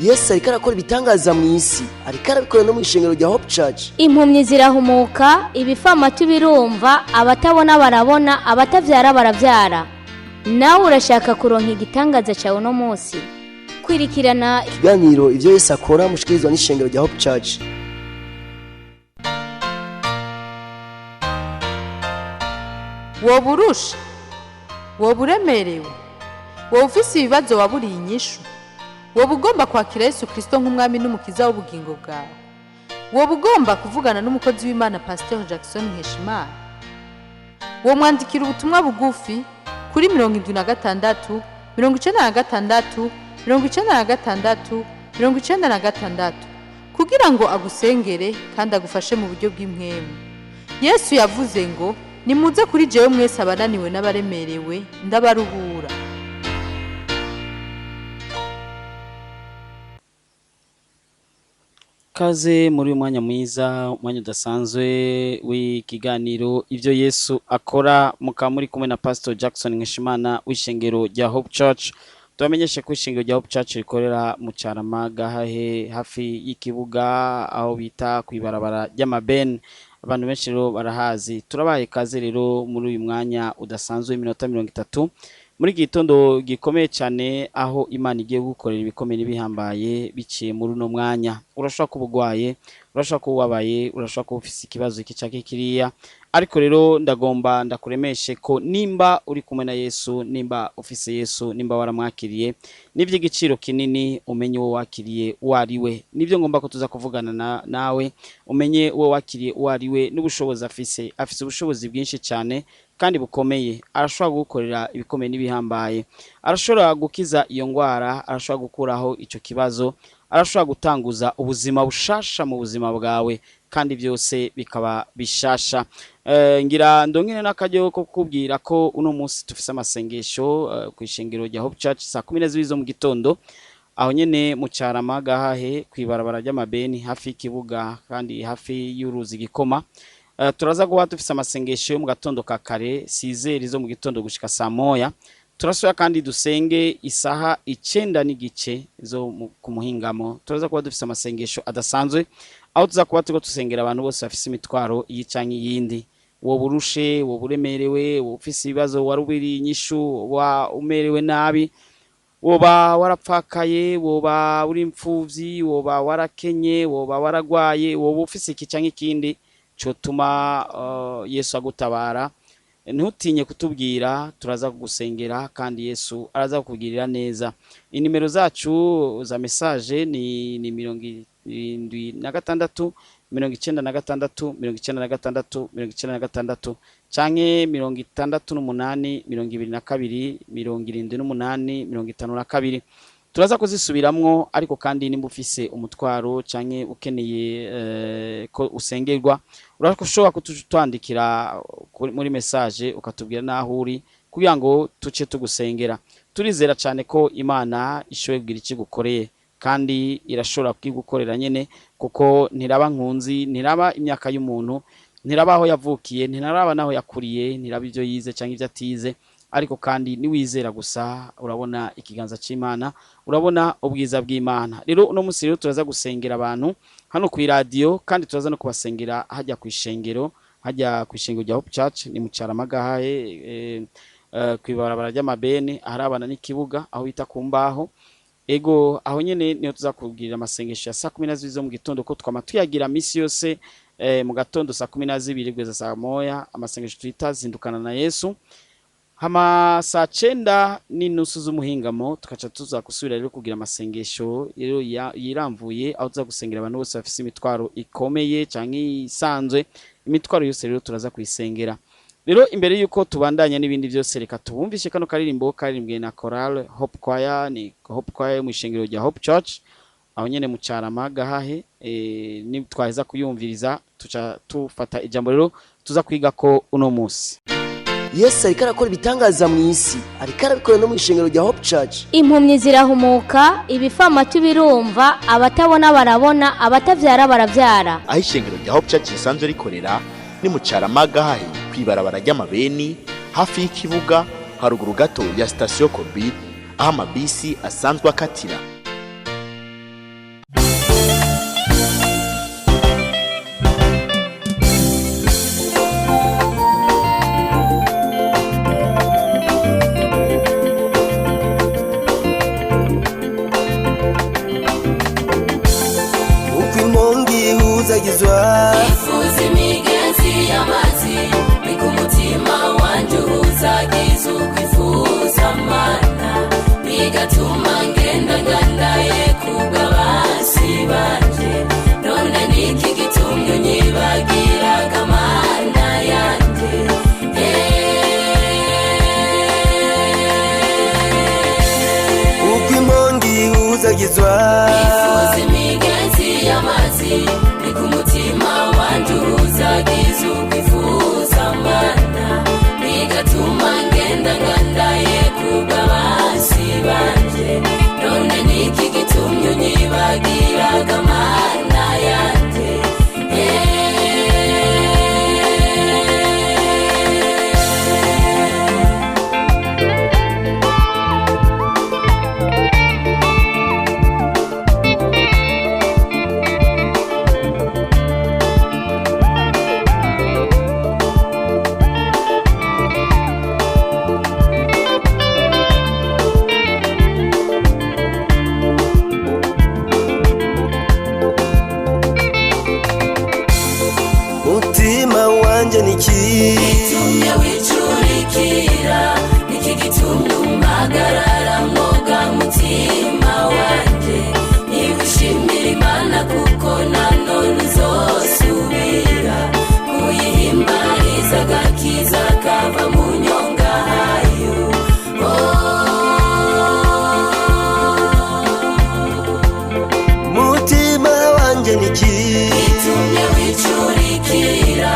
Yesu ariko arakora ibitangaza mu isi, ariko arabikora no mu ishengero rya Hope Church. Impumyi zirahumuka, ibipfamatwi birumva, abatabona barabona, abatabyara barabyara. Nawe urashaka kuronka igitangaza cyawe uno munsi? Kwirikirana ikiganiro Ibyo Yesu Akora mushikirizwa n'ishengero rya Hope Church. Woba urusha, woba uremerewe, woba ufise ibibazo waburiye inyishu, woba ugomba kwakira Yesu Kirisito nk'umwami n'umukiza w'ubugingo bwawe, woba ugomba kuvugana n'umukozi w'Imana Pasiteri Jackson Nkeshimana, womwandikira ubutumwa bugufi kuri 76 96 96 96 kugira ngo agusengere kandi agufashe mu buryo bw'impwemu. Yesu yavuze ngo: "Nimuze kuri jewe mwese abananiwe n'abaremerewe, ndabaruhura." Kaze muri uyu mwanya mwiza, umwanya udasanzwe w'ikiganiro Ibyo Yesu Akora, mukaba muri kumwe na Pastor Jackson Nkeshimana w'ishengero rya Hope Church. Tubamenyeshe ko ishengero rya Hope Church rikorera mu Carama, Gahahe, hafi y'ikibuga, aho bita kw'ibarabara ry'amabeni. Abantu benshi rero barahazi. Turabaye kaze rero muri uyu mwanya udasanzwe w'iminota 30 muri iki gitondo gikomeye cyane, aho Imana igiye gukorera ibikomeye n'ibihambaye biciye muri uno mwanya. Urashobora kuba urwaye, urashobora kuba ubabaye, urashobora kuba ufise ikibazo iki canke kiriya, ariko rero ndagomba ndakuremeshe ko nimba uri kumwe na Yesu, nimba ufise Yesu, nimba waramwakiriye, n'iby'igiciro kinini umenye uwo wakiriye uwo ari we. Nibyo ngomba ko tuza kuvugana nawe, umenye uwo wakiriye uwo ari we n'ubushobozi afise. Afise ubushobozi bwinshi cyane kandi bukomeye. Arashobora gukorera ibikomeye n'ibihambaye, arashobora gukiza iyo ndwara, arashobora gukuraho icyo kibazo, arashobora gutanguza ubuzima bushasha mu buzima bwawe, kandi byose bikaba bishasha. Ngira ndongere n'akaryo ko kukubwira ko uno munsi tufise amasengesho ku ishengero rya Hope Church saa 12 zo mu gitondo, aho nyene mu Carama, Gahahe, kw'ibarabara ry'amabeni, hafi y'ikibuga kandi hafi y'uruzi Gikoma. Turaza guha dufise amasengesho yo mu gatondo ka kare, 6h zo mu gitondo gushika saa 1. Turasubira kandi dusenge isaha 9:30 zo ku muhingamo. Turaza kuba dufise amasengesho adasanzwe, aho tuza kuba turiko dusengera abantu bose bafise imitwaro iyi canke iyindi. Woba urushe, woba uremerewe, woba ufise ibibazo warubiriye inyishu, woba umerewe nabi, woba warapfakaye, woba uri imfuvyi, woba warakenye, woba waragwaye, woba ufise iki canke ikindi cotuma Yesu agutabara, ntutinye kutubwira. Turaza kugusengera kandi Yesu araza kukugirira neza. Inimero zacu za message ni 76 96 96 96 canke 68 22 78 52. Turaza kuzisubiramwo, ariko kandi nimba ufise umutwaro canke ukeneye ko usengerwa, urashobora kutwandikira muri message ukatubwira n'aho uri kugira ngo tuce tugusengera. Turizera cyane ko Imana ishoboye kugira icyo igukoreye, kandi irashobora kuyigukorera nyene, kuko ntiraba nkunzi, ntiraba imyaka y'umuntu, ntiraba aho yavukiye, ntiraba n'aho yakuriye, ntiraba ibyo yize cyangwa ibyo atize. Ariko kandi niwizera gusa, urabona ikiganza c'Imana, urabona ubwiza bw'Imana. Rero uno munsi rero turaza gusengera abantu hano ku iradiyo, kandi turaza no kubasengera hajya ku ishengero, hajya ku ishengero rya Hope Church, ni mu Carama, Gahahe, kw'ibarabara ry'amabeni, aharabana n'ikibuga, aho bita ku mbaho. Ego, aho nyene niyo tuzakubwirira amasengesho ya saa 12 zo mu gitondo, ko twama tuyagira misi yose mu gatondo saa 12 kugeza saa 1, amasengesho twita Zindukana na Yesu. Hama saa 9:30 z'umuhingamo tukaca tuza gusubira rero kugira amasengesho rero yiramvuye, aho tuza gusengera abantu bose bafise imitwaro ikomeye canke isanzwe. Imitwaro yose rero turaza kuyisengera. Rero imbere yuko tubandanya n'ibindi byose, reka tubumvishe kano karirimbo karirimbwe na Chorale Hope Choir. Ni Hope Choir yo mu ishengero rya Hope Church, aho nyene mu Carama, Gahahe. Ni twaheza kuyumviriza, tuca tufata ijambo rero tuza kwiga ko uno munsi. Yesu ariko arakora ibitangaza mu isi, ariko arabikora no mu ishengero rya Hope Church. Impumyi zirahumuka, ibipfamatwi birumva, abatabona barabona, abatabyara barabyara. Aho ishengero rya Hope Church risanzwe rikorera ni mu Carama, Gahahe, kw'ibarabara ry'amabeni, hafi y'ikibuga, haruguru gato ya sitasiyo Kobi, aho amabisi asanzwe akatira. Bigatuma ngenda ngandaye kubw'abasi banje. None niki gitumye unyibagiraga Mana yanje? Uko imongi ihuzagizwa, Ifuza imigezi y'amazi, ni ku mutima wanje uhuzagiza ukwifuza Mana. Bigatuma ngenda ngandaye kubw'abasi banje. None niki gitumye unyibagiraga Mana yanje? Mutima wanje niki Gitumye wicurikira? Niki gitumye umpagarara mwoga, mutima wanje? Nigushimira Imana, kuko nanone uzosubira kuyihimbariza agakiza kava mu nyonga hayo. Mutima wanje niki Gitumye wicurikira?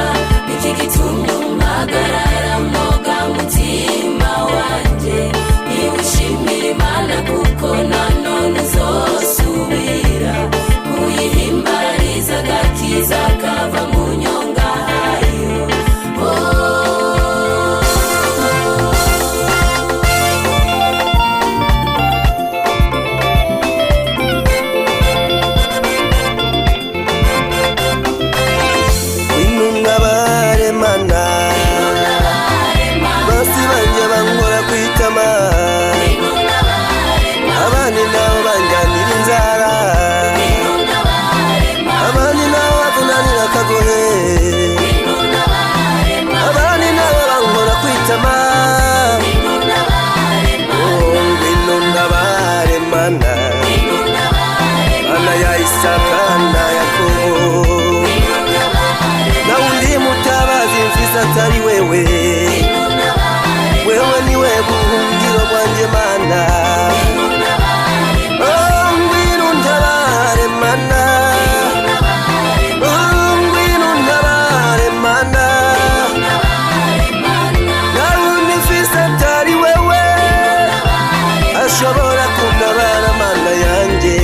Niki gitumye umpagarara mwoga, mutima wanje? Niwushimira Imana, kuko nanone uzosubira kuyihimbariza agakiza kava mu nyonga hayo. Intumwa baremana, basi banje bankora kwitama, abandi nabo banjanira inzara, abandi nabo bavunanira akagohe, abandi nabo bankora kwitama. Oh, ngwino ntabare Mana, Mana ya Isaka na Yakobo, na undi mutabazi mfise atari wewe. Wewe niwe buhungiro bwanje Mana. Oh, ngwino untabare Mana. Oh, ngwino untabare Mana. Na wundi mfise atari wewe ashobora kuntabara, Mana yanje.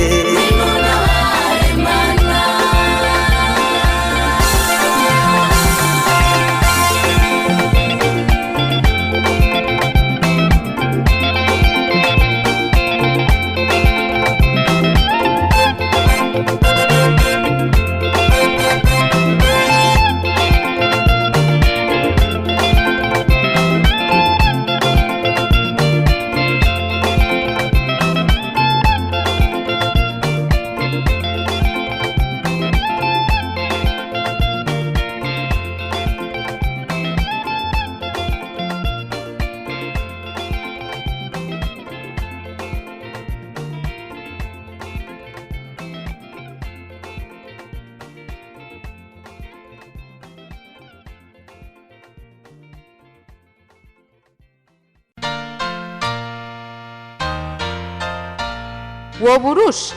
Woba urusha,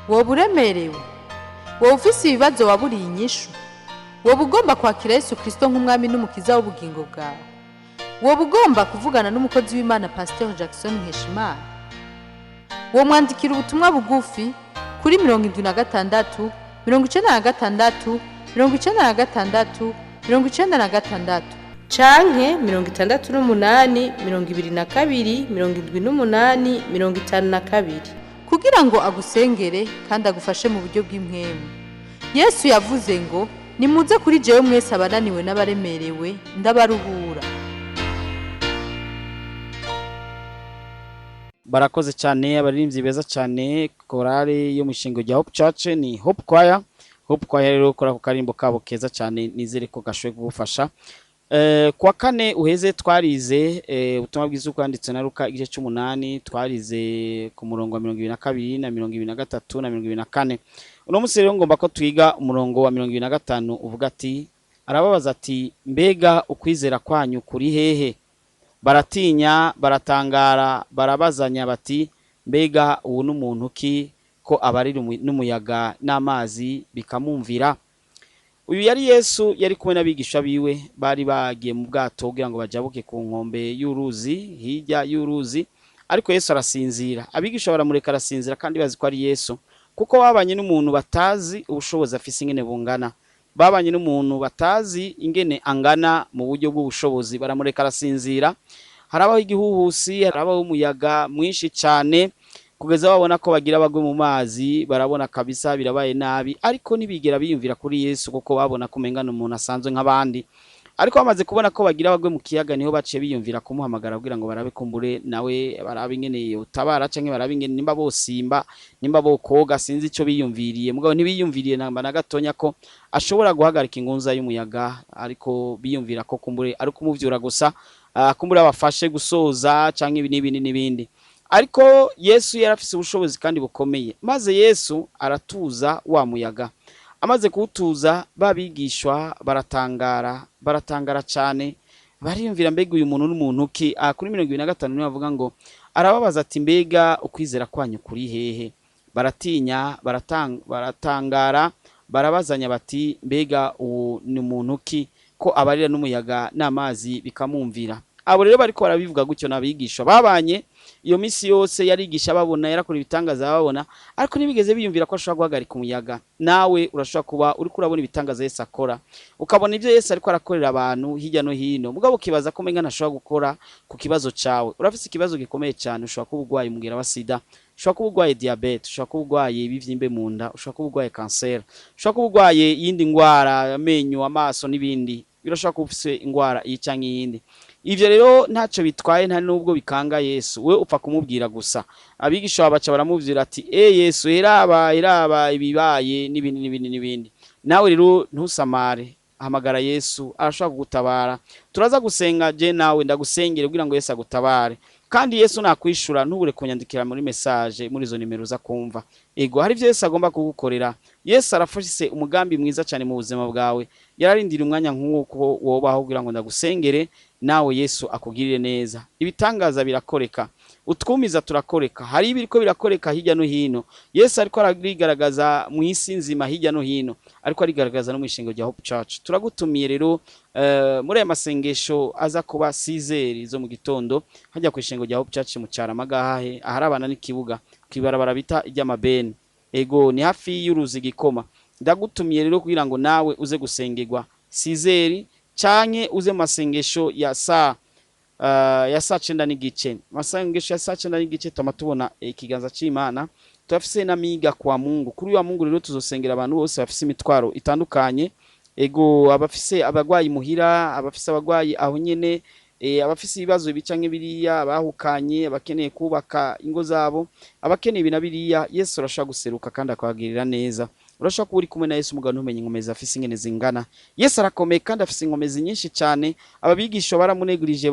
woba uremerewe, woba ufise ibibazo waburiye inyishu, woba ugomba kwakira Yesu Kristo nk'umwami n'umukiza w'ubugingo bwawe, woba ugomba kuvugana n'umukozi w'Imana Pasteur Jackson Nkeshimana, womwandikira ubutumwa bugufi kuri 76 96 96 96 canke 68 22 78 52 kugira ngo agusengere kandi agufashe mu buryo bw'impwemu. Yesu yavuze ngo: "Nimuze kuri jewe mwese abananiwe n'abaremerewe, ndabaruhura." Barakoze cyane abaririmbyi beza cyane, korale yo mu ishingo rya Hope Church, ni Hope Choir. Hope Choir rero kora ku karimbo kabo keza cyane, nizere ko gashoboye kugufasha. Kuwa kane uheze twarize ubutumwa bwiza bwanditse na Luka igice c'umunani, twarize ku murongo wa 22 na 23 na 24. Uno munsi rero ngomba ko twiga umurongo wa 25 uvuga ati: arababaza ati, mbega ukwizera kwanyu kuri hehe? Baratinya, baratangara, barabazanya bati, mbega ubu n'umuntu ki ko abarira n'umuyaga n'amazi bikamumvira? Uyu yari Yesu, yari kumwe n'abigisha biwe, bari bagiye mu bwato kugira ngo bajabuke ku nkombe y'uruzi, hirya y'uruzi, ariko Yesu arasinzira. Abigisha baramureka arasinzira, kandi bazi ko ari Yesu, kuko babanye n'umuntu batazi ubushobozi afise ingene bungana, babanye n'umuntu batazi ingene angana mu buryo bw'ubushobozi, baramureka arasinzira. Harabaho igihuhusi, harabaho umuyaga mwinshi cyane, kugeza babona ko bagira bagwe mu mazi, barabona kabisa birabaye nabi, ariko ntibigera biyumvira kuri Yesu, kuko babona ko umenga umuntu asanzwe nk'abandi. Ariko bamaze kubona ko bagira bagwe mu kiyaga, niho baciye biyumvira kumuhamagara kugira ngo barabe kumbure nawe, barabe ingene utabara, canke barabe ingene nimba bosimba, nimba bokoga, sinzi ico biyumviriye. Mugabo ntibiyumviriye namba na gatonya ko ashobora guhagarika ingunza y'umuyaga, ariko biyumvira ko kumbure ari kumuvyura gusa, kumbure abafashe gusoza canke ibi n'ibindi n'ibindi. Ariko Yesu yarafise ubushobozi kandi bukomeye, maze Yesu aratuza wa muyaga. Amaze kuwutuza, babigishwa baratangara, baratangara cyane, bariyumvira mbega uyu muntu n'umuntu ki? Kuri 25 niho bavuga ngo arababaza ati, mbega ukwizera kwanyu kuri hehe? Baratinya, baratangara, barabazanya bati, mbega ubu ni muntu ki ko abarira n'umuyaga n'amazi bikamumvira? Abo rero bariko barabivuga gutyo n'abigisha babanye iyo minsi yose, yarigisha babona, yarakora ibitangaza babona, ariko ntibigeze biyumvira ko ashobora guhagarika umuyaga. Nawe urashobora kuba uriko urabona ibitangaza Yesu akora, ukabona ibyo Yesu ariko arakorera abantu hirya no hino, mugabo ukibaza ko umenga ntashobora gukora ku kibazo cawe. Urafise ikibazo gikomeye cyane, ushobora kuba urwaye umugera wa sida, ushobora kuba urwaye diabete, ushobora kuba urwaye ibivyimbe mu nda, ushobora kuba urwaye kanseri, ushobora kuba urwaye iyindi ndwara, amenyo, amaso n'ibindi. Birashobora kuba ufise indwara iyi canke iyindi. Ivyo rero ntacyo bitwaye, nta nubwo bikanga Yesu, we upfa kumubwira gusa. Abigisha baca baramubwira ati, e Yesu, eraba eraba ibibaye n'ibindi n'ibindi n'ibindi. Nawe rero ntusamare, hamagara Yesu, arashobora kugutabara. Turaza gusenga je nawe ndagusengere kugira ngo Yesu agutabare. Kandi Yesu nakwishura, ntubure kunyandikira muri message muri izo nimero uza kumva. Ego, hari ivyo Yesu agomba kugukorera. Yesu arafise umugambi mwiza cyane mu buzima bwawe, yararindira umwanya nk'uko wobaho kugira ngo ndagusengere, nawe Yesu akugirire neza. Ibitangaza birakoreka, utwumiza turakoreka, hari ibiriko birakoreka hirya no hino. Yesu ariko arigaragaza mu isi nzima hirya no hino, ariko arigaragaza no mu ishengo rya Hope Church. Turagutumiye rero muri aya masengesho aza kuba 6h zo mu gitondo, hajya ku ishengo rya Hope Church mu Cyarama, aharabana n'ikibuga kibarabara bita iry'amabeni. Ego, ni hafi y'uruzi Gikoma. Ndagutumiye rero kugira ngo nawe uze gusengerwa 6h, canke uze mu masengesho ya saa 9:15. Masengesho ya saa 9:15 tuma tubona ikiganza c'Imana. Turafise n'amiga kwa Mungu. Kuri wa Mungu rero tuzosengera abantu bose bafise imitwaro itandukanye. Ego, abafise abagwayi muhira, abafise abagwayi aho nyene, abafise ibibazo ibi canke biriya, abahukanye, abakeneye kubaka ingo zabo, abakeneye ibi na biriya, Yesu arashobora guseruka kandi akabagirira neza. Urashobora kuba uri kumwe na Yesu mugabo ntumenye inkomezi afise ingene zingana. Yesu arakomeye kandi afise inkomezi nyinshi cyane. Ababigisha baramunegurije,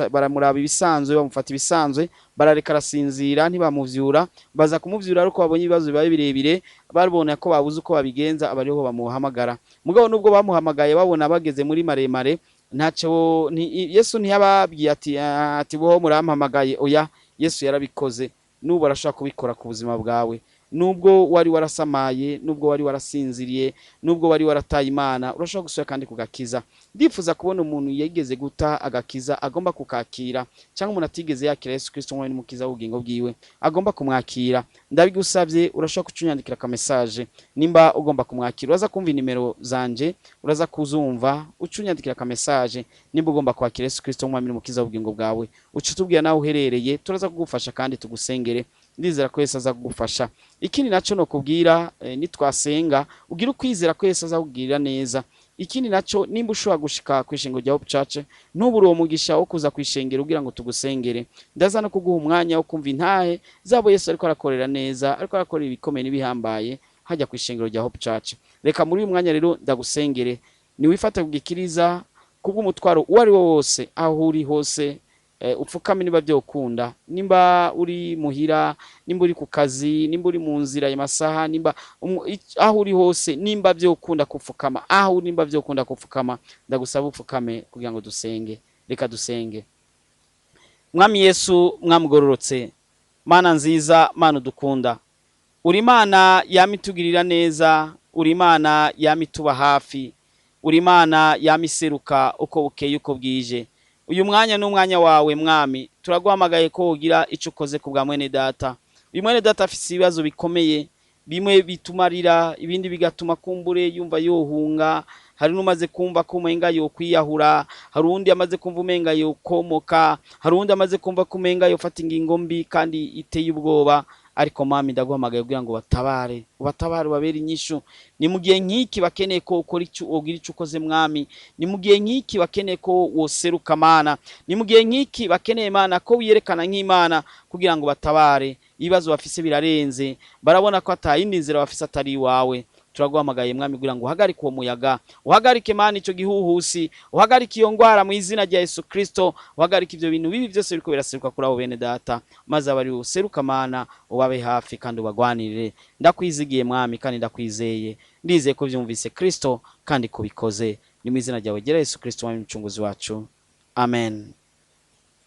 baramuraba ibisanzwe, bamufata ibisanzwe, barareka arasinzira, ntibamuvyura. Baza kumuvyura ariko babonye ibibazo bibaye birebire, babona ko babuze uko babigenza, abariho bamuhamagara. Mugabo nubwo bamuhamagaye babona bageze muri maremare, ntacyo Yesu ntiyababwiye ati boho murampamagaye. Oya, Yesu yarabikoze, n'ubu arashobora kubikora ku buzima bwawe. Nubwo wari warasamaye, nubwo wari warasinziriye, nubwo wari warataye Imana, urashobora gusubira kandi kugakiza. Ndifuza kubona umuntu yigeze guta agakiza agomba kukakira, cyangwa umuntu atigeze yakira Yesu Kristo nk'umwami n'umukiza w'ubugingo bwiwe agomba kumwakira. Ndabigusabye, urashobora kucunyandikira ka message nimba ugomba kumwakira. Uraza kumva inimero zanje, uraza kuzumva, ucunyandikira ka message nimba ugomba kwakira Yesu Kristo nk'umwami n'umukiza w'ubugingo bwawe. Uca utubwira nawe uherereye, turaza kugufasha kandi tugusengere. Ndizera ko Yesu aza kugufasha. Ikindi naco no kubwira, nitwasenga ugira ukwizera ko Yesu aza kugirira neza. Ikindi naco, nimba ushobora gushika ku ishengo rya Hope Church, ntubure uwo mugisha wo kuza kwishengera kugira ngo tugusengere. Ndaza no kuguha umwanya wo kumva intahe zabo Yesu ariko arakorera neza, ariko arakorera ibikomeye n'ibihambaye hajya ku ishengero rya Hope Church. Reka muri uyu mwanya rero ndagusengere, niwifate kugikiriza. Kubw'umutwaro uwo ari wo wose, aho uri hose, upfukame niba byokunda, nimba uri muhira, nimba uri ku kazi, nimba uri mu nzira ya masaha, nimba aho uri hose, nimba byokunda kupfukama, aho uri nimba byokunda kupfukama, ndagusaba upfukame kugira ngo dusenge. Reka dusenge. Mwami Yesu, mwamugororotse, Mana nziza, Mana udukunda, uri Imana yama itugirira neza, uri Imana yama ituba hafi, uri Imana yama iseruka uko bukeye uko bwije. Uyu mwanya ni umwanya wawe Mwami, turaguhamagaye ko wogira icyo ukoze ku bwa mwene data. Uyu mwene data afise ibibazo bikomeye, bimwe bituma arira, ibindi bigatuma kumbure yumva yohunga. Hari n'umaze kumva ko umenga yokwiyahura, hari uwundi amaze kumva umenga yokomoka, hari uwundi amaze kumva ko umenga yofata ingingo mbi kandi iteye ubwoba. Ariko Mwami, ndaguhamagaye kugira ngo batabare, ubatabare, ubabere inyishu. Ni mu gihe nk'iki bakeneye ko ukora icyo, wogira icyo ukoze Mwami. Ni mu gihe nk'iki bakeneye ko woseruka Mana. Ni mu gihe nk'iki bakeneye Mana ko wiyerekana nk'Imana kugira ngo batabare. Ibibazo bafise birarenze, barabona ko ata yindi nzira bafise atari iwawe. Turaguhamagaye Mwami kugira ngo uhagarike uwo muyaga, uhagarike Mana icyo gihuhusi, uhagarike iyo ngwara mu izina rya Yesu Kristo, uhagarike ibyo bintu bibi byose biriko biraseruka kuri abo bene data, maze abari useruka Mana, ubabe hafi kandi ubagwanirire. Ndakwizigiye Mwami kandi ndakwizeye, ndizeye ko byumvise Kristo kandi kubikoze. Ni mu izina ryawe gera Yesu Kristo Mwami mucunguzi wacu, amen.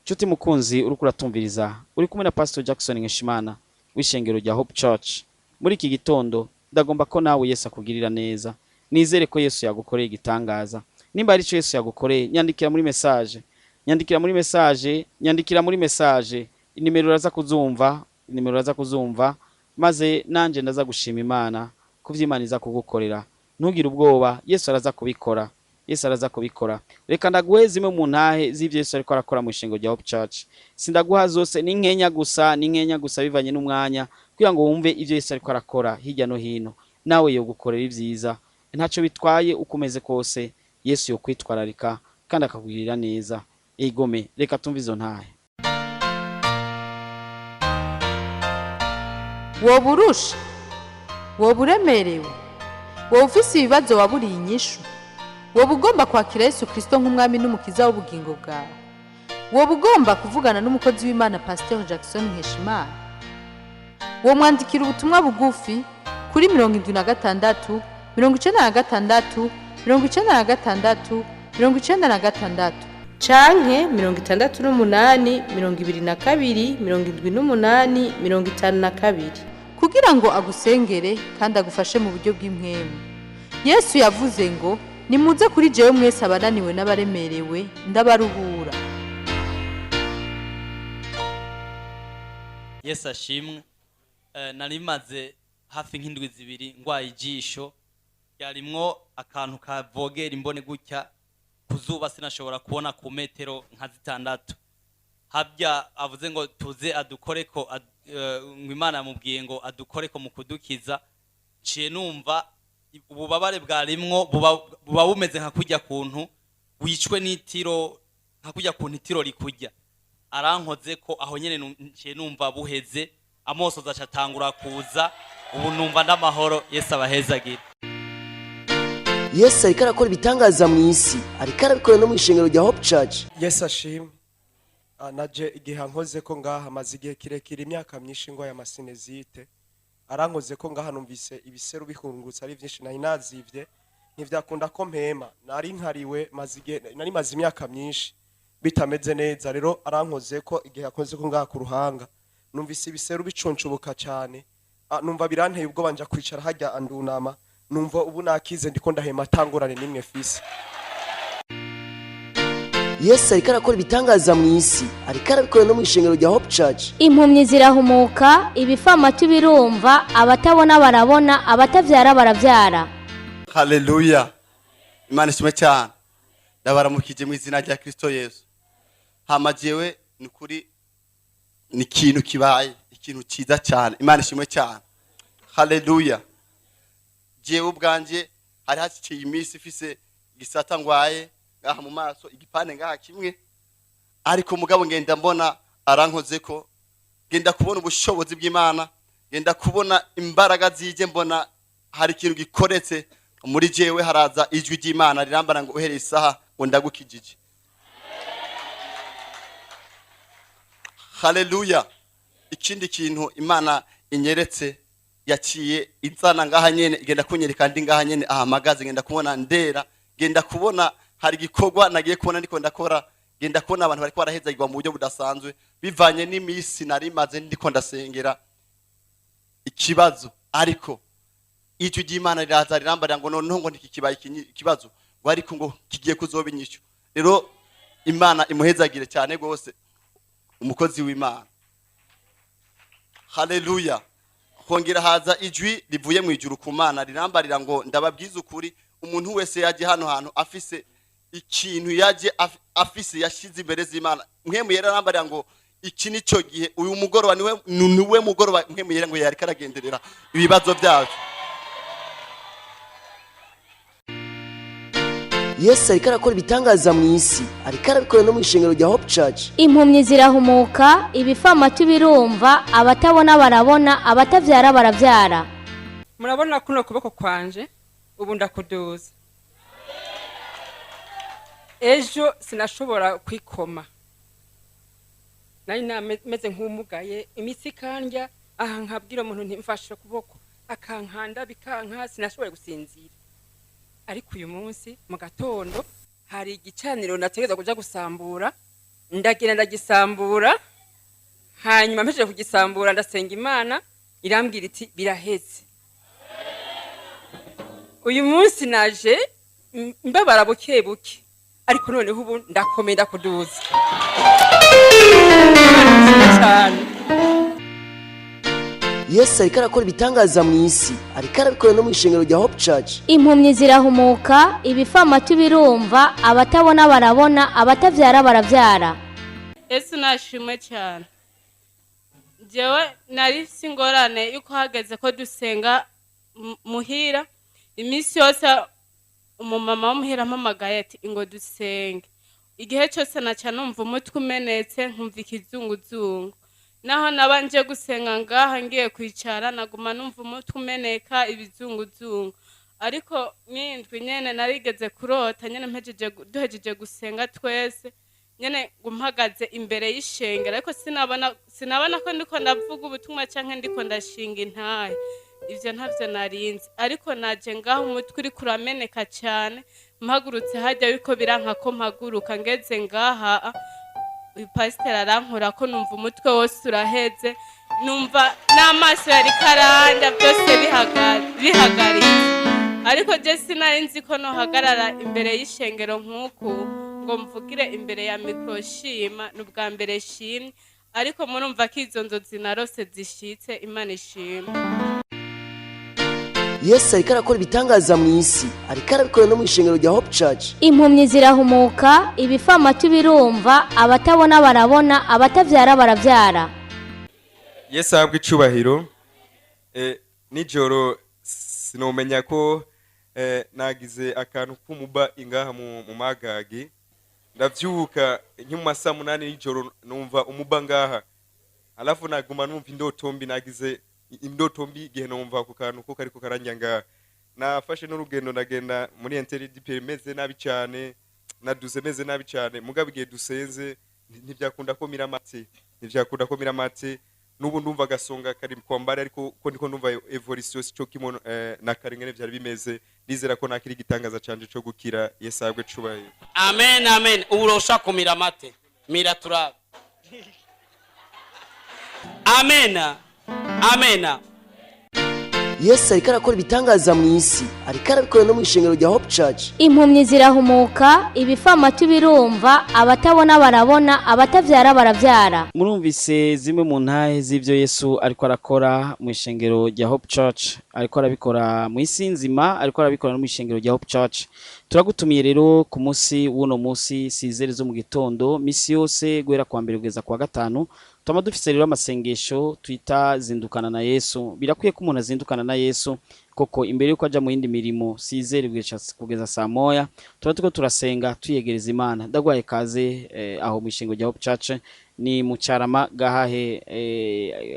Nshuti mukunzi uriko uratumviriza, uri kumwe na Pastor Jackson Nkeshimana w'ishengero rya Hope Church. Muri iki gitondo ndagomba ko nawe Yesu akugirira neza. Nizere ko Yesu yagukoreye igitangaza. Nimba ari cyo Yesu yagukoreye, nyandikira muri message, nyandikira muri message, nyandikira muri message. Inimero uraza kuzumva, inimero uraza kuzumva, maze nanje ndaza gushima Imana kuvy'Imana iza kugukorera. Ntugire ubwoba, Yesu araza kubikora, Yesu araza kubikora. Reka ndaguhe zimwe mu ntahe z'ivyo Yesu ariko arakora mu ishengo rya Hope Church. Sindaguha zose, ni nkenya gusa, ni nkenya gusa bivanye n'umwanya, kugira ngo wumve ivyo Yesu ariko arakora hirya no hino. Nawe yogukorera ivyiza, ntacyo bitwaye uko umeze kose, Yesu yokwitwararika kandi akakugirira neza. Igome, reka tumve izo ntahe. Woba urusha, woba uremerewe, woba ufise ibibazo waburiye inyishu, woba ugomba kwakira Yesu Kristo nk'umwami n'umukiza w'ubugingo bwawe, woba ugomba kuvugana n'umukozi w'Imana Pasteur Jackson Nkeshimana, womwandikira ubutumwa bugufi kuri 76 96 96 96 canke 68 22 78 52 kugira ngo agusengere kandi agufashe mu buryo bw'impwemu. Yesu yavuze ngo nimuze kuri jewe mwese abananiwe n'abaremerewe, ndabaruhura. Yesu ashimwe. Nari maze hafi nk'indwi 2 ngwaye ijisho ryarimwo akantu kavogera imbone gutya, kuzuba sinashobora kubona ku metero nka 6. Habya avuze ngo tuze adukoreko, ngo Imana yamubwiye ngo adukoreko mu kudukiza. Ciye numva ububabare bwarimwo buba bumeze nka kujya kuntu wicwe n'itiro, nka kujya kuntu itiro rikujya. Arankoze ko aho nyene ciye numva buheze, amosozi acatangura kuza, ubu numva ndamahoro. Yesu abahezagire. Yesu ariko arakora ibitangaza mu isi, ariko arabikora no mu ishengero rya Hope Church. Yesu ashimwe. Naje igihe ankoze ko ngaha maze igihe kirekire, imyaka myinshi ngo aya masinezite arankoze ko ngaha, numvise ibiseru bihungutse ari byinshi, nari nazivye ntivyakunda ko mpema, nari nkariwe maze igihe, nari maze imyaka myinshi bitameze neza. Rero arankoze ko igihe akoze ko ngaha ku ruhanga, numvise ibiseru bicuncubuka cyane, numva biranteye ubwoba, nja kwicara hajya andunama, numva ubu nakize, ndiko ndahema tangurane nimwe fisi. Yesu ariko arakora ibitangaza mu isi, ariko arabikora no mu ishengero rya Hope Church. Impumyi zirahumuka, ibifamatu birumva, abatabona barabona, abatavyara baravyara. Haleluya, Imana ishimwe cyane. Ndabaramukije mu izina rya Kristo Yesu. Hama jewe ni kuri ni ikintu kibaye, ikintu cyiza cyane. Imana ishimwe cyane. Haleluya. Jewe ubwanje hari haciye iminsi ifise igisata ngwaye ngaha mu maso, igipande ngaha kimwe, ariko mugabo ngenda mbona arankoze ko, ngenda kubona ubushobozi bw'Imana, ngenda kubona imbaraga zije, mbona hari ikintu gikoretse muri jewe. Haraza ijwi ry'Imana rirambara ngo uhereye isaha Ngo ndagukijije. Haleluya. Ikindi kintu Imana inyeretse, yaciye izana ngaha nyene, igenda kunyereka ndi ngaha nyene ahamagaze, ngenda kubona ndera, ngenda kubona hari igikorwa nagiye kubona ndiko ndakora, ngenda kubona abantu bariko barahezagirwa mu buryo budasanzwe bivanye n'imisi nari maze ndiko ndasengera ikibazo. Ariko ijwi ry'Imana riraza rirambarira ngo noneho ngo ntikikibaye ikibazo, ngo ariko ngo kigiye kuzoba inyishu. Rero Imana imuhezagire cyane rwose umukozi w'Imana. Haleluya. Hongera haza ijwi rivuye mu ijuru ku Mana rirambarira ngo ndababwiza ukuri, umuntu wese yaje hano hantu afise ikintu yaje afise yashize imbere z'Imana, Mpwemu Yera arambarira ngo iki nico gihe, uyu mugoroba niwe mugoroba Mpwemu Yera ngo yariko aragenderera ibibazo byacu. Yesu ariko arakora ibitangaza mu isi, ariko arabikora no mu ishengero rya Hope Church. Impumyi zirahumuka, ibifamatu birumva, abatabona barabona, abatavyara baravyara. Murabona kuno kuboko kwanje ubu ndakuduza. Ejo sinashobora kwikoma, nari nameze nk'umugaye, imitsi ikandya, aha nkabwira umuntu ntimfashe ukuboko akankanda bikanka, sinashobora gusinzira. Ariko uyu munsi mu gatondo hari igicaniro nategereza kuja gusambura, ndagenda ndagisambura, hanyuma mpejeje kugisambura ndasenga Imana irambwira iti biraheze. Uyu munsi naje mbabara buke buke, ariko noneho ubu ndakomeye ndakuduza cyane. Yesu ariko arakora ibitangaza mu isi, ariko arabikora no mu ishengero rya Hope Church. Impumyi zirahumuka, ibifamatu birumva, abatabona barabona, abatavyara baravyara. Yesu nashimwe cyane. Jewe nari mfise ingorane yuko hageze ko dusenga muhira, iminsi yose umumama w'umuhira ampamagaye ati ingo dusenge. Igihe cyose naca numva umutwe umenetse, nkumva ikizunguzungu. Naho nabanje gusenga ngaha ngiye kwicara naguma numva umutwe umeneka ibizunguzungu. Ariko n'indwi nyene narigeze kurota nyene mpejeje duhejeje gusenga twese nyene ngumpagaze imbere y'ishengero, ariko sinabona ko ndiko ndavuga ubutumwa canke ndiko ndashinga intahe, ivyo ntavyo narinzi. Ariko naje ngaho umutwe uriko urameneka cyane, mpagurutse hajya biriko biranka ko mpaguruka, ngeze ngaha uyu pasiteri arankora ko numva umutwe wose uraheze, numva n'amaso yari karanda byose bihagaritse. Ariko je sinari nzi ko nohagarara imbere y'ishengero nk'uku ngo mvugire imbere ya mikoro shima, ni ubwa mbere shimye, ariko murumva ko izo nzozi narose zishitse. Imana ishimwe. Yesu ariko arakora ibitangaza mu isi, ariko arabikora no mu ishengero rya Hope Church. Impumyi zirahumuka, ibifamatu birumva, abatabona barabona, abatavyara baravyara. Yesu ahabwe icubahiro. Nijoro sinomenya ko nagize akantu k'umuba ingaha mu magagi, ndavyuka nki mu masaha 8 nijoro numva umuba ngaha, alafu naguma numva indoto mbi, nagize indoto mbi igihe numva ako kantu ko kariko karanja ngaha. Nafashe n'urugendo ndagenda muri interdit meze nabi cyane, naduze meze nabi cyane, mugabo igihe dusenze ntivyakunda ko miramate, ntivyakunda ko miramate. Nubu ndumva gasonga kari kwambara, ariko ko ndiko ndumva evolution sico kimono na karengene vyari bimeze. Nizera ko nakiri gitangaza canje co gukira. Yesu ahabwe cubahiro. Amen, amen. Urosha kumira mate, mira turabe. Amen, amen. Yesu ariko arakora ibitangaza mu isi, ariko arabikora no mu ishengero rya Hope Church. Impumyi zirahumuka, ibifamatu birumva, abatabona barabona, abatavyara baravyara. Murumvise zimwe mu ntahe z'ivyo Yesu ariko arakora mu ishengero rya Hope Church, ariko arabikora mu isi nzima, ariko arabikora no mu ishengero rya Hope Church. Turagutumiye rero ku munsi w'uno munsi sizere zo mu gitondo, misi yose guhera kuwa mbere kugeza kuwa gatanu twama dufise rero amasengesho twita zindukana na Yesu. Birakwiye ko umuntu azindukana na Yesu koko imbere yuko aja mu yindi mirimo, sizere kugeza saa moya tuba turiko turasenga tuyegereza Imana. Ndagwaye kaze aho mu ishengo rya Hope Church ni mu Carama gahahe,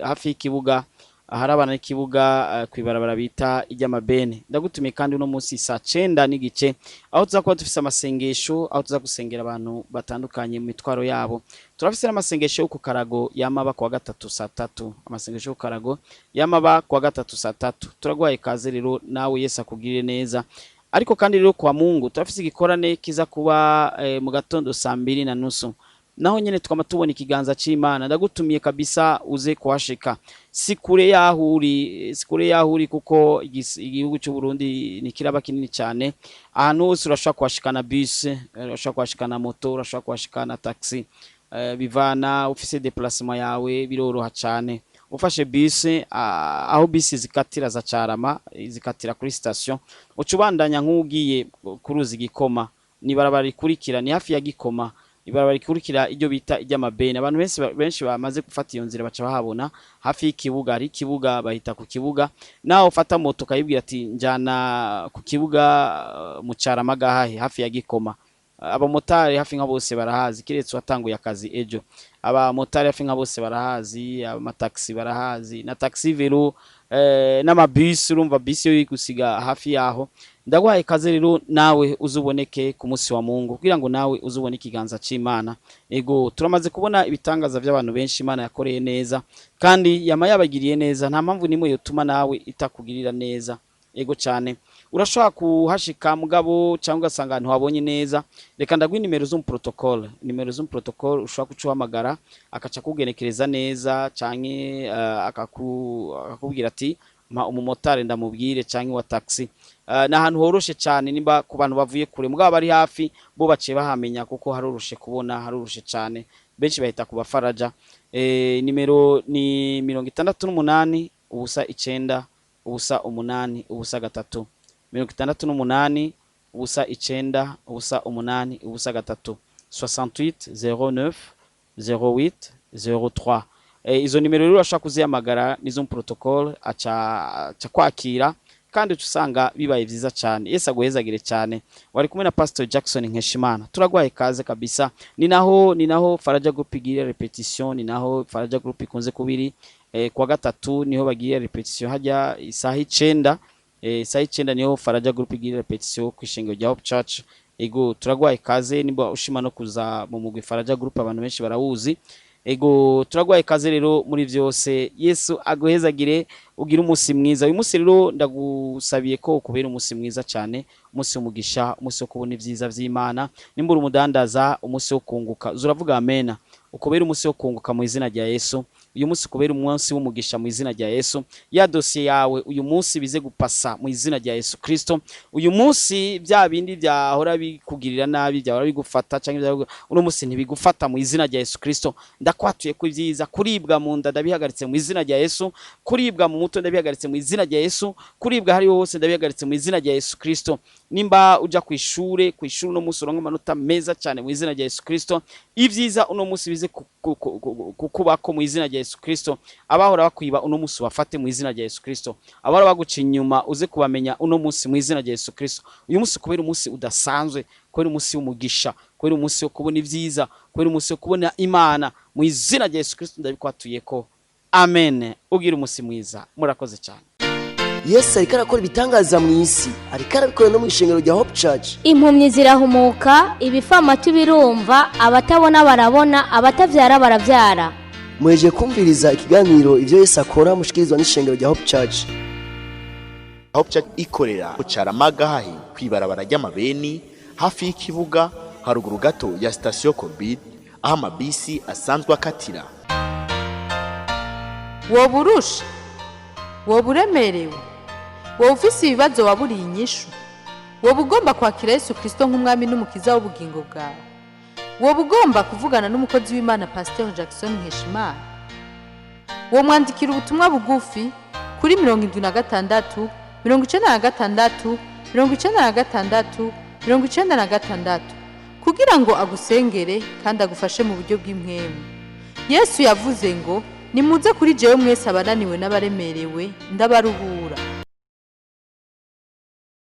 hafi y'ikibuga Aharabana n'ikibuga kw'ibarabara bita iry'amabene. Ndagutumiye kandi uno munsi saa 9:15, aho tuza kuba dufise amasengesho, aho tuza gusengera abantu batandukanye mu mitwaro yabo. Turafise n'amasengesho yo ku karago yamaba kuwa gatatu saa 3. Amasengesho yo ku karago yamaba kuwa gatatu saa 3. Turaguhaye ikaze rero nawe, Yesu akugirire neza. Ariko kandi rero kwa Mungu turafise igikorane kiza kuba mu gatondo saa 2:30. Naho nyene twama tubona ikiganza c'Imana. Ndagutumiye kabisa uze kuhashika. Si kure yaho uri, si kure yaho uri, kuko igihugu cy'u Burundi ni kiraba kinini cyane. Ahantu hose urashobora kuhashikana bus, urashobora kuhashikana moto, urashobora kuhashikana taxi, bivana ufise déplacement yawe, biroroha cyane. Ufashe bus, aho bisi zikatira za Carama, zikatira kuri station, uca ubandanya nk'ugiye kuruzi Gikoma, ni barabara rikurikira, ni hafi ya Gikoma, ibarabara rikurikira iryo bita iry'amabeni. Abantu benshi bamaze gufata iyo nzira baca bahabona hafi y'ikibuga. Hari ikibuga bahita ku kibuga. Naho ufata moto ukayibwira ati njyana ku kibuga mu Carama gahahe hafi ya Gikoma, abamotari hafi nka bose barahazi, kiretse watanguye akazi ejo. Abamotari hafi nka bose barahazi, amataxi barahazi, na taxi vélo, n'amabisi. Urumva bisi yo gusiga hafi yaho. Ndaguhaye ikaze rero nawe uzuboneke ku munsi wa Mungu, kugira ngo nawe uzubone ikiganza c'Imana. Ego, turamaze kubona ibitangaza by'abantu benshi Imana yakoreye neza, kandi yama yabagiriye neza. Nta mpamvu nimwe yotuma nawe itakugirira neza. Ego cyane, urashobora kuhashika mugabo cyangwa ugasanga ahantu wabonye neza. Reka ndaguha nimero z'umuprotocole, nimero z'umuprotocole ushobora kuca uhamagara, akaca kugenekereza neza, canke akakubwira ati mpa umumotari ndamubwire, canke wa taxi. Ni ahantu horoshe cyane nimba ku bantu bavuye kure, mugabo bari hafi bo baciye bahamenya, kuko haroroshe kubona, haroroshe cyane. Benshi bahita ku bafaraja. Nimero ni 68 0 9 0 8 0 3, 68 0 9 0 8 0 3, 68 09 08 03. Izo nimero rero urashobora kuzihamagara, nizo protocole, aca kwakira kandi uca usanga bibaye vyiza cyane. Yesu aguhezagire cyane. Wari kumwe na Pastor Jackson Nkeshimana. Turaguhaye kaze kabisa. Ni naho Faraja Group igira répétition, ni naho Faraja Group ikunze kubiri kuwa gatatu, niho bagira répétition hajya isaha 9. Isaha 9 niho Faraja Group igira répétition ku ishengero rya Hope Church. Ego, turaguhaye kaze nimba ushima no kuza mu mugwi Faraja Group, abantu benshi barawuzi. Ego, turaguhaye ikaze rero muri byose. Yesu aguhezagire, ugire umunsi mwiza. Uyu munsi rero ndagusabiye ko ukubera umunsi mwiza cyane, umunsi w'umugisha, umunsi wo kubona ibyiza vy'Imana. Nimba uri umudandaza, umunsi wo kunguka. Uravuga amena. Ukubera umunsi wo kunguka mu izina rya Yesu. Uyu munsi kubera umunsi w'umugisha mu izina rya Yesu. Ya dosiye yawe uyu munsi bize gupasa mu izina rya Yesu Kristo. Uyu munsi bya bindi byahora bikugirira nabi, byahora bigufata cyangwa uno munsi ntibigufata mu izina rya Yesu Kristo. Ndakwatuye ku ibyiza. Kuribwa mu nda ndabihagaritse mu izina rya Yesu. Kuribwa mu mutwe ndabihagaritse mu izina rya Yesu. Kuribwa hariho hose ndabihagaritse mu izina rya Yesu Kristo. Nimba uja ku ishure, ku ishuri uno munsi uronka amanota meza cyane mu izina rya Yesu Kristo. Ibyiza uno munsi bize kukubako mu izina rya Yesu Kristo. Abahora bakwiba uno munsi bafate mu izina rya Yesu Kristo. Abahora baguca inyuma uze kubamenya uno munsi mu izina rya Yesu Kristo. Uyu munsi kubera umunsi udasanzwe, kubera umunsi w'umugisha, kubera umunsi wo kubona ibyiza, kubera umunsi wo kubona Imana mu izina rya Yesu Kristo, ndabikwatuyeko. Amen. Ugira umunsi mwiza, murakoze cyane. Yesu ariko arakora ibitangaza mu isi, ariko arabikora no mu ishengero rya Hope Church. Impumyi zirahumuka, ibifamatu birumva, abatabona barabona, abatavyara baravyara. Muhejeje kumviriza ikiganiro Ibyo Yesu Akora, mushikirizwa n'ishengero rya Hope Church. Hope Church ikorera ku Carama gahahe, kw'ibarabara ry'amabeni, hafi y'ikibuga, haruguru gato ya sitasiyo Korbid, aho amabisi asanzwe akatira. Woba urusha, woba uremerewe, woba ufise ibibazo waburiye inyishu, woba ugomba kwakira Yesu Kirisito nk'umwami n'umukiza w'ubugingo bwawe, woba ugomba kuvugana n'umukozi w'Imana Pasiteri Jackson Nkeshimana, womwandikira ubutumwa bugufi kuri 76 96 96 96 kugira ngo agusengere kandi agufashe mu buryo bw'impwemu. Yesu yavuze ngo: "Nimuze kuri jewe mwese abananiwe n'abaremerewe, ndabaruhura."